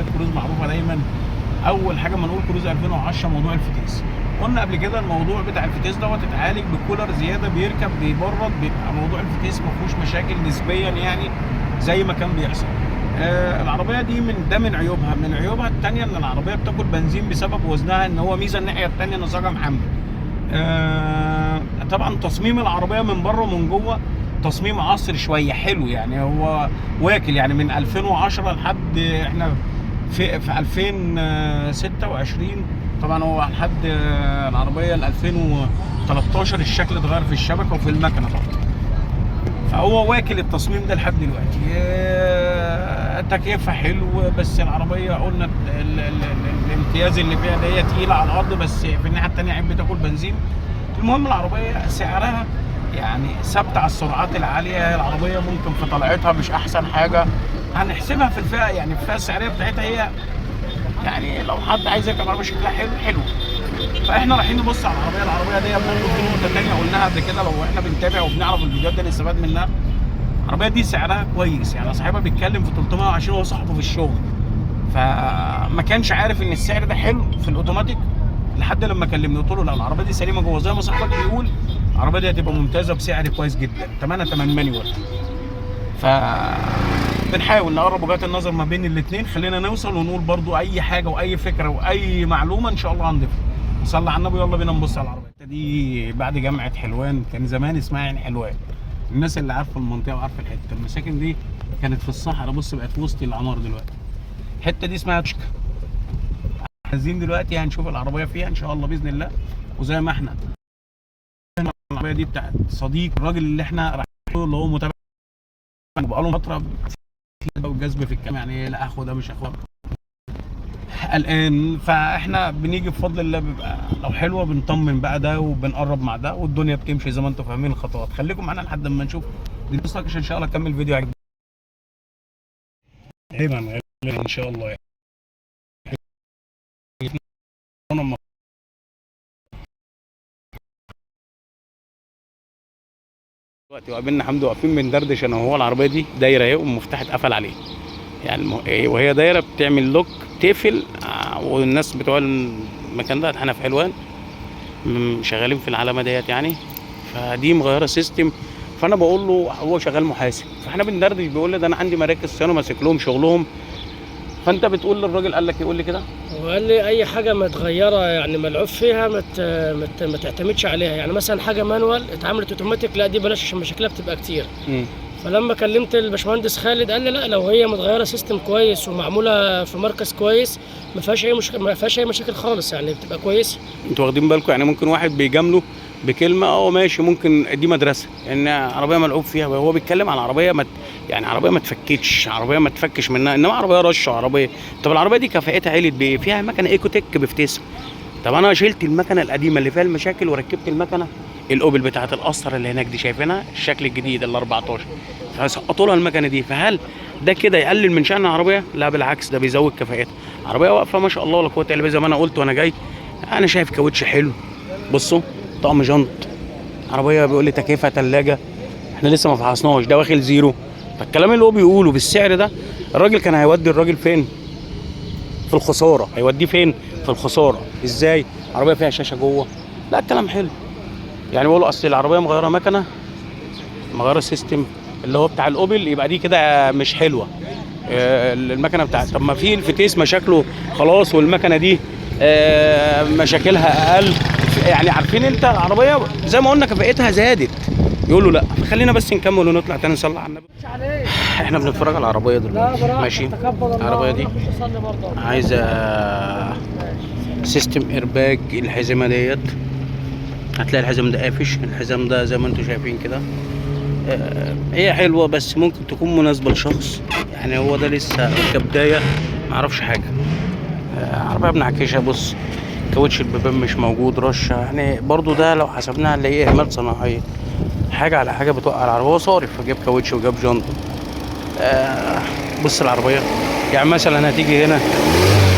عربيات كروز معروفة دايما. اول حاجة ما نقول كروز 2010 موضوع الفتيس. قلنا قبل كده الموضوع بتاع الفتيس دوت اتعالج بكولر زيادة، بيركب بيبرد، بيبقى موضوع الفتيس ما فيهوش مشاكل نسبيا يعني زي ما كان بيحصل. العربية دي من ده من عيوبها. من عيوبها الثانية ان العربية بتاكل بنزين بسبب وزنها، ان هو ميزة الناحية الثانية ان صاجها محمل. طبعا تصميم العربية من بره ومن جوه تصميم عصري شوية حلو، يعني هو واكل يعني من 2010 لحد احنا في 2026. طبعا هو لحد العربية ال 2013 الشكل اتغير في الشبكة وفي المكنه طبعا، فهو واكل التصميم ده لحد دلوقتي. تكييفها حلو، بس العربية قلنا ال ال ال الامتياز اللي فيها ده هي تقيلة على الارض، بس في الناحية الثانية عيب بتاكل بنزين. المهم العربية سعرها يعني ثابتة على السرعات العالية، العربية ممكن في طلعتها مش احسن حاجة، هنحسبها في الفئة يعني الفئة السعرية بتاعتها هي يعني لو حد عايز يركب عربية شكلها حلو حلو. فاحنا رايحين نبص على العربية. العربية دي برضه في نقطة ثانية قلناها قبل كده، لو احنا بنتابع وبنعرف الفيديوهات دي نستفاد منها. العربية دي سعرها كويس، يعني صاحبها بيتكلم في 320 وهو صاحبه في الشغل، فما كانش عارف ان السعر ده حلو في الاوتوماتيك لحد لما كلمني قلت له لا العربية دي سليمة جوه زي ما صاحبك بيقول، العربية دي هتبقى ممتازة بسعر كويس جدا، 8 8 manual. ف بنحاول نقرب وجهات النظر ما بين الاثنين، خلينا نوصل ونقول برضو اي حاجة واي فكرة واي معلومة ان شاء الله هنضيفها. صلى على النبي، يلا بينا نبص على العربية دي. بعد جامعه حلوان، كان زمان اسمها عين حلوان، الناس اللي عارفه المنطقة وعارفه الحتة، المساكن دي كانت في الصحراء، بص بقت في وسط العمار دلوقتي. الحتة دي اسمها تشكا. عايزين دلوقتي هنشوف العربية فيها ان شاء الله باذن الله. وزي ما احنا العربية دي بتاعت صديق الراجل اللي احنا رايحين له، اللي هو متابع بقاله فترة وجذب في الكلام، يعني لا اخدها مش هاخدها قلقان. فاحنا بنيجي بفضل الله بيبقى لو حلوة بنطمن بقى ده وبنقرب مع ده والدنيا بتمشي زي ما انتم فاهمين الخطوات. خليكم معانا لحد ما نشوف دي عشان ان شاء الله اكمل فيديو عجب غالبا غالبا ان شاء الله يعني. دلوقتي وقابلنا حمدي واقفين بندردش انا وهو، العربية دي دايرة اهي والمفتاح اتقفل عليه، يعني وهي دايرة بتعمل lock تقفل، والناس بتوع المكان ده احنا في حلوان شغالين في العلامة ديت يعني، فدي مغيرة system. فانا بقول له هو شغال محاسب، فاحنا بندردش بيقول لي ده انا عندي مراكز صيانة ماسك لهم شغلهم. فانت بتقول للراجل قال لك يقول لي كده، وقال لي اي حاجة متغيرة يعني ملعوب فيها ما تعتمدش عليها، يعني مثلا حاجة manual اتعملت اوتوماتيك لا دي بلاش عشان مشاكلها بتبقى كتير. فلما كلمت الباشمهندس خالد قال لي لا لو هي متغيرة system كويس ومعموله في مركز كويس ما فيهاش اي مشكلة، ما فيهاش اي مشاكل خالص، يعني بتبقى كويسة. انتوا واخدين بالكم يعني ممكن واحد بيجامله بكلمه ماشي، ممكن دي مدرسه ان عربية ملعوب فيها، وهو بيتكلم عن عربية ما يعني عربية ما تفكتش، عربية ما تفكش منها، انما عربية رشه عربية. طب العربية دي كفاءتها عليت بايه؟ فيها مكنه ايكوتك بفتيس. طب انا شلت المكنه القديمة اللي فيها المشاكل وركبت المكنه الاوبل بتاعه القصر اللي هناك دي، شايفينها الشكل الجديد ال 14، فسقطوا لها المكنه دي. فهل ده كده يقلل من شأن العربية؟ لا بالعكس ده بيزود كفاءتها. عربية واقفة ما شاء الله ولا قوة الا بالله، زي ما انا قلت وانا جاي انا شايف كاوتش حلو، بصوا طقم جنط، عربية بيقول لي تكييفها ثلاجه، احنا لسه ما فحصناش، ده واخد zero. فالكلام اللي هو بيقوله بالسعر ده الراجل كان هيودي الراجل فين؟ في الخسارة. هيوديه فين؟ في الخسارة. ازاي؟ عربية فيها شاشة جوه، لا الكلام حلو يعني. بيقولوا اصل العربية مغيرة مكنه، مغيرة system اللي هو بتاع الاوبل، يبقى دي كده مش حلوة. المكنه بتاعت، طب ما في الفتيس مشاكله خلاص، والمكنه دي مشاكلها اقل، يعني عارفين انت العربية زي ما قلنا كفاءتها زادت، يقولوا لا. فخلينا بس نكمل ونطلع تاني نصلي على النبي. احنا بنتفرج على العربية دلوقتي ماشي. العربية دي عايزه system airbag، الحزمة ديت هتلاقي الحزام ده قافش، الحزام ده زي ما انتم شايفين كده. هي حلوة بس ممكن تكون مناسبة لشخص يعني هو ده لسه كبداية معرفش حاجة. عربية بنعكشها، بص كاوتش البيبان مش موجود، رشه يعني برضو ده لو حسبناها اللي هي اهمال صناعية، حاجة على حاجة بتوقع العربية. هو صارف جاب كاوتش وجاب جنط. بص العربية يعني مثلا هتيجي هنا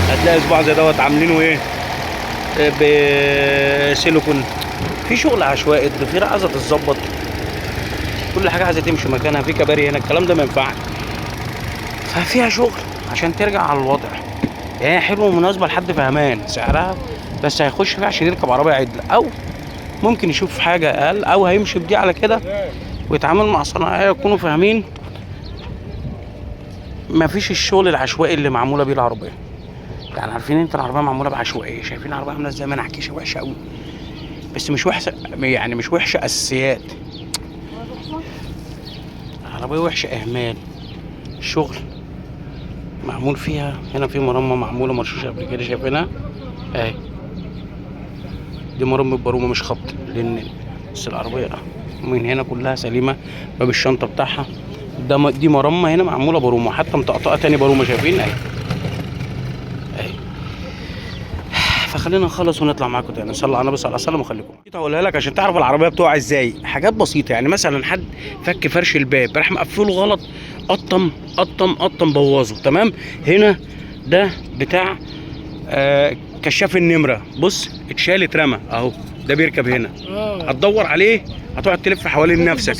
هتلاقي صباع زي دوت عاملينه ايه بسيليكون، في شغل عشوائي، الضفيره عايزه تتظبط، كل حاجة عايزه تمشي مكانها، في كباري هنا، الكلام ده ما ينفعش. ففيها شغل عشان ترجع على الوضع. يعني حلوة ومناسبة لحد فهمان سعرها، بس هيخش فيها عشان يركب عربية عدله، او ممكن يشوف حاجة اقل، او هيمشي بدي على كده ويتعامل مع صناعية يكونوا فاهمين. مفيش الشغل العشوائي اللي معمولة بيه العربية، يعني عارفين انت العربية معمولة بعشوائيه، شايفين العربية عامله ازاي؟ منعكشه وحشة قوي، بس مش وحشة يعني، مش وحشة اساسيات. عربية وحشة اهمال، شغل معمول فيها. هنا في مرمى معمولة مرشوشه قبل كده، شايفينها اهي، دي مرمى برومه مش خبط، لان بس العربية من هنا كلها سليمة. باب الشنطة بتاعها ده، دي مرمى هنا معمولة برومه، حتى مطقطقه تاني برومه، شايفين اهي اهي. فخلينا نخلص ونطلع معاكم تاني. صلى على النبي صلى الله عليه وسلم. وخليكم هقولها لك عشان تعرف العربية بتقع ازاي. حاجات بسيطة، يعني مثلا حد فك فرش الباب راح مقفلة غلط، قطم قطم قطم بوظه. تمام. هنا ده بتاع كشاف النمرة، بص اتشال اترمى اهو، ده بيركب هنا. هتدور عليه هتقعد تلف حوالين نفسك،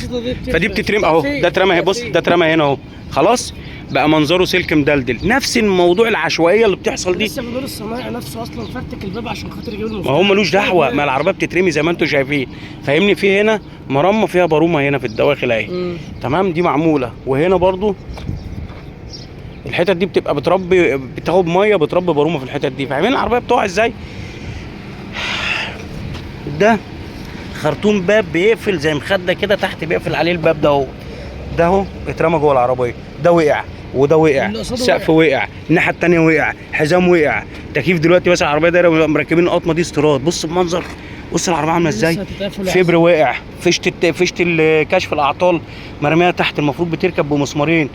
فدي بتترمى اهو، ده اترمى اهي، بص ده اترمى هنا اهو، خلاص بقى منظره سلك مدلدل. نفس الموضوع العشوائية اللي بتحصل دي. لسه بنقول الصنايعي نفسه اصلا فرتك الباب عشان خاطر يجيب المفتاح. ما هو ملوش دعوه، ما العربية بتترمي زي ما انتم شايفين، فاهمني؟ في هنا مرمى فيها بارومه هنا في الدواخل اهي، تمام، دي معمولة. وهنا برضو الحتت دي بتبقى بتربي، بتاخد مية، بتربي بارومه في الحتت دي. فاهمين العربية بتقع ازاي؟ ده خرطوم باب بيقفل زي مخده كده تحت، بيقفل عليه الباب ده اهو، ده اهو اترمى جوه العربية، ده وقع وده وقع، سقف وقع، الناحية الثانية وقع، حزام وقع، تكييف دلوقتي بس العربية دايرة مركبين القطمه دي استيراد. بص المنظر، بص العربية عامله ازاي، فبر وقع، فيشه كشف الاعطال مرمية تحت، المفروض بتركب بمسمارين،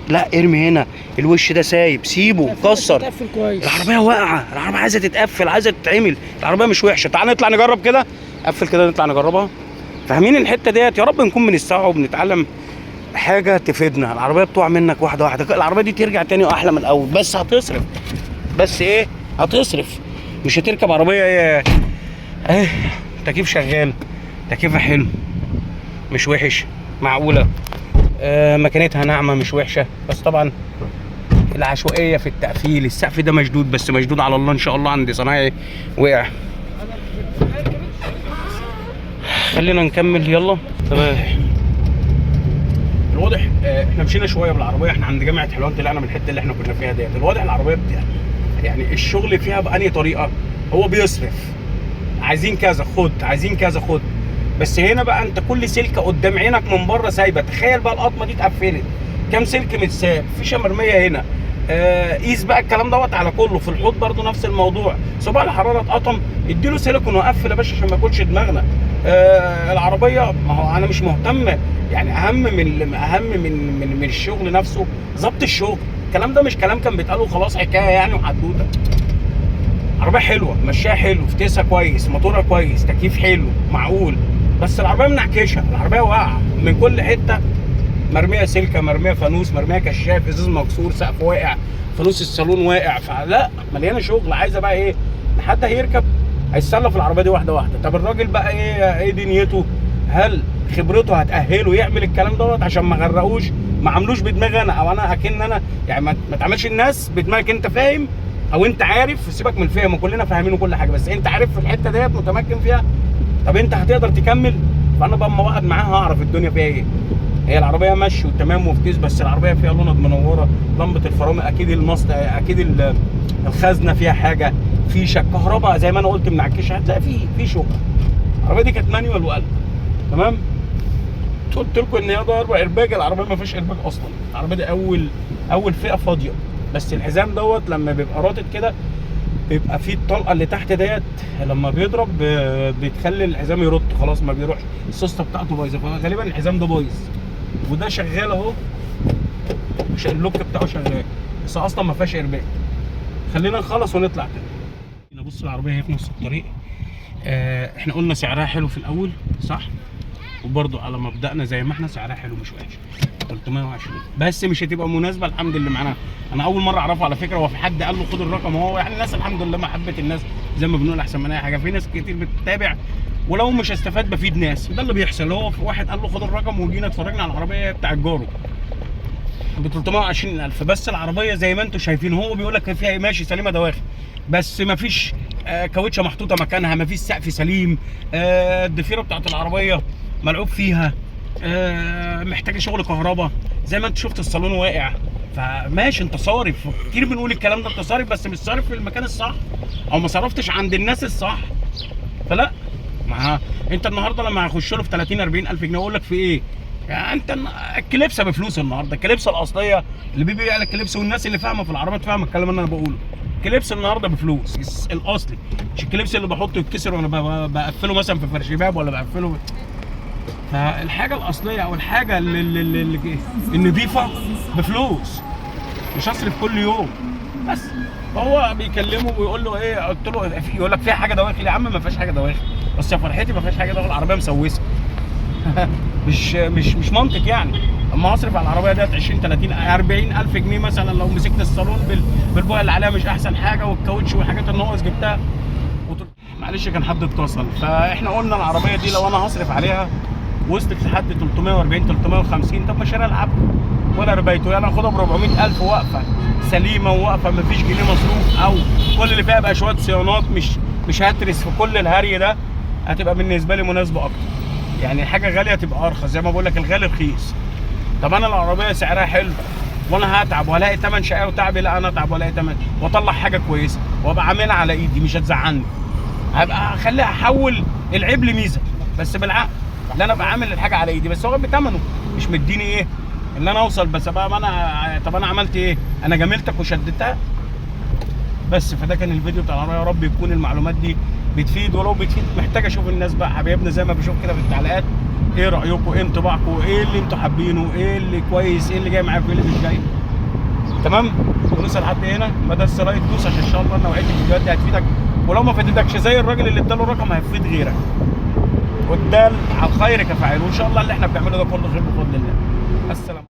لا ارمي هنا، الوش ده سايب، سيبه كسر، العربية واقعه، العربية عايزه تتقفل، عايزه تتعمل، العربية مش وحشة. تعال نطلع نجرب كده، قفل كده نطلع نجربها. فاهمين الحتة ديت؟ يا رب نكون بنستوعب وبنتعلم حاجة تفيدنا. العربية بتقع منك واحدة واحدة، العربية دي ترجع تاني واحلى من الاول، بس هتصرف، بس ايه هتصرف، مش هتركب عربية ايه ايه. تكييف شغال، تكييفها حلو مش وحش، معقولة، مكانتها ناعمة مش وحشة، بس طبعا العشوائية في التقفيل. السقف ده مشدود، بس مشدود على الله ان شاء الله، عندي صنايعي وقع. خلينا نكمل يلا. تمام. الواضح احنا مشينا شوية بالعربية، احنا عند جامعه حلوان، طلعنا من الحتة اللي احنا كنا فيها ديت. الواضح العربية يعني الشغل فيها بأنهي طريقه، هو بيصرف، عايزين كذا خد، عايزين كذا خد، بس هنا بقى انت كل سلكه قدام عينك من بره سايبه. تخيل بقى القطمه دي اتقفلت، كام سلك متساب، فيشه مرمية هنا، قيس بقى الكلام دوت على كله. في الحوض برده نفس الموضوع، صباع الحرارة اتقطم، اديله سيليكون وقفل يا باشا عشان ما ياكلش دماغنا. العربية ما هو انا مش مهتم، يعني اهم من اهم من من, من الشغل نفسه ظبط الشغل. الكلام ده مش كلام كان بيتقال وخلاص، حكاية يعني وحدوته. عربية حلوة، مشاها حلو، فتيسها كويس، موتورها كويس، تكييف حلو معقول، بس العربية منعكشه، العربية واقعه من كل حتة، مرمية سلكه، مرمية فانوس، مرمية كشاف، ازاز مكسور، سقف واقع، فانوس الصالون واقع، فلا مليانة شغل. عايزه بقى ايه؟ حد هيركب هيتسلى في العربية دي واحدة واحدة. طب الراجل بقى ايه دنيته؟ هل خبرته هتاهله يعمل الكلام دوت؟ عشان ما غرقوش، ما عملوش بدماغي انا، او انا اكن انا يعني ما تعملش الناس بدماغك انت فاهم او انت عارف، سيبك من الفهم وكلنا فاهمين وكل حاجة، بس انت عارف في الحتة ديت متمكن فيها، طب انت هتقدر تكمل؟ فانا بقى اما اقعد معاها هعرف الدنيا فيها ايه. هي العربية ماشية وتمام وفتيس، بس العربية فيها لوند منورة، لمبة الفرامل اكيد، المص اكيد، الخزنة فيها حاجة، فيشه كهرباء زي ما انا قلت منعكشه، هتلاقي في شغل. العربية دي كانت manual وقلب. تمام. قلت لكم ان هي ده 4 ارباج، العربية ما فيهاش ارباج اصلا، العربية دي اول فئة فاضية، بس الحزام دوت لما بيبقى راتد كده بيبقى فيه الطلقة اللي تحت ديت لما بيضرب بتخلي الحزام يرد، خلاص ما بيروحش، السوسته بتاعته بايظة، فغالبا الحزام ده بايظ. وده شغال اهو، ال lock بتاعه شغال، بس اصلا ما فيهاش ارباك. خلينا نخلص ونطلع تاني. نبص العربية هي في نص الطريق. احنا قلنا سعرها حلو في الاول صح، وبرده على مبدأنا زي ما احنا سعرها حلو مش وحش، 320، بس مش هتبقى مناسبة الحمد لله معانا. انا اول مرة اعرفه على فكرة، هو في حد قال له خد الرقم اهو، يعني الناس الحمد لله محبة الناس زي ما بنقول احسن من اي حاجة. في ناس كتير بتتابع ولو مش هستفاد بفيد ناس، ده اللي بيحصل. هو في واحد قال له خد الرقم وجينا اتفرجنا على العربية بتاع جاره، ب 320,000 بس. العربية زي ما انتم شايفين، هو بيقول لك فيها ماشي سليمة دواخل، بس مفيش كاوتشه محطوطة مكانها، مفيش سقف سليم، الضفيره بتاعت العربية ملعوب فيها، محتاجه شغل كهرباء زي ما انت شفت الصالون واقع. فماشي انت صارف كتير، بنقول الكلام ده، انت صارف بس مش صارف في المكان الصح، او ما صرفتش عند الناس الصح. فلا، ما انت النهارده لما هخش له في 30 40 الف جنيه اقول لك في ايه؟ يعني انت الكليبسه بفلوس النهارده، الكليبسه الاصلية اللي بيبيع لك كليبس، والناس اللي فاهمه في العربيات فاهمه الكلام اللي انا بقوله. كليبس النهارده بفلوس الاصلي، مش الكليبس اللي بحطه يتكسر وانا بقفله مثلا في فرش باب ولا بقفله. فالحاجه الاصلية او الحاجة اللي النظيفة بفلوس، مش هصرف كل يوم. بس فهو بيكلمه ويقول له ايه، قلت له يقول لك فيها حاجة دواخل يا عم، ما فيهاش حاجة دواخل، بس يا فرحتي ما فيهاش حاجة دواخل، العربية مسوسه. مش منطق يعني. اما اصرف على العربية ديت 20 30 40 الف جنيه مثلا، لو مسكت الصالون بالبويه اللي عليها مش احسن حاجة، والكاوتش والحاجات الناقص جبتها. معلش كان حد اتصل. فاحنا قلنا العربية دي لو انا هصرف عليها وصلت لحد 340 350، طب ما شاري العبد ولا ربايته، يعني اخدها ب 400,000 واقفة سليمة وواقفه مفيش جنيه مصروف، او كل اللي فيها بقى شوية صيانات، مش هترس في كل الهري ده، هتبقى بالنسبة لي مناسبة اكتر. يعني حاجة غالية تبقى ارخص، زي ما بقول لك الغالي رخيص. طب انا العربية سعرها حلو وانا هتعب والاقي ثمن شقاوة وتعبي، لا انا اتعب والاقي ثمن واطلع حاجة كويسة وابقى عاملها على ايدي، مش هتزعلني، هبقى اخليها احول العيب لميزه بس بالعقل، اللي انا ابقى عامل الحاجة على ايدي، بس هو بثمنه مش مديني ايه اللي انا اوصل. بس بقى ما انا طب انا عملت ايه؟ انا جاملتك وشدتها بس. فده كان الفيديو بتاع العربية، يا رب يكون المعلومات دي بتفيد، ولو بتفيد محتاج اشوف الناس بقى حبايبنا زي ما بشوف كده في التعليقات، ايه رايكم، ايه انطباعكم، ايه اللي انتوا حابينه، ايه اللي كويس، ايه اللي جاي معاكم، ايه اللي مش جاي. تمام، ونوصل لحد هنا، ما ده like دوس عشان ان شاء الله نوعية الفيديوهات دي هتفيدك، ولو ما فادتكش زي الراجل اللي اداله الرقم هيفيد غيرك، والدال على الخير كفاعله، وان شاء الله اللي احنا بنعمله ده كله خير بفضل الله. السلام.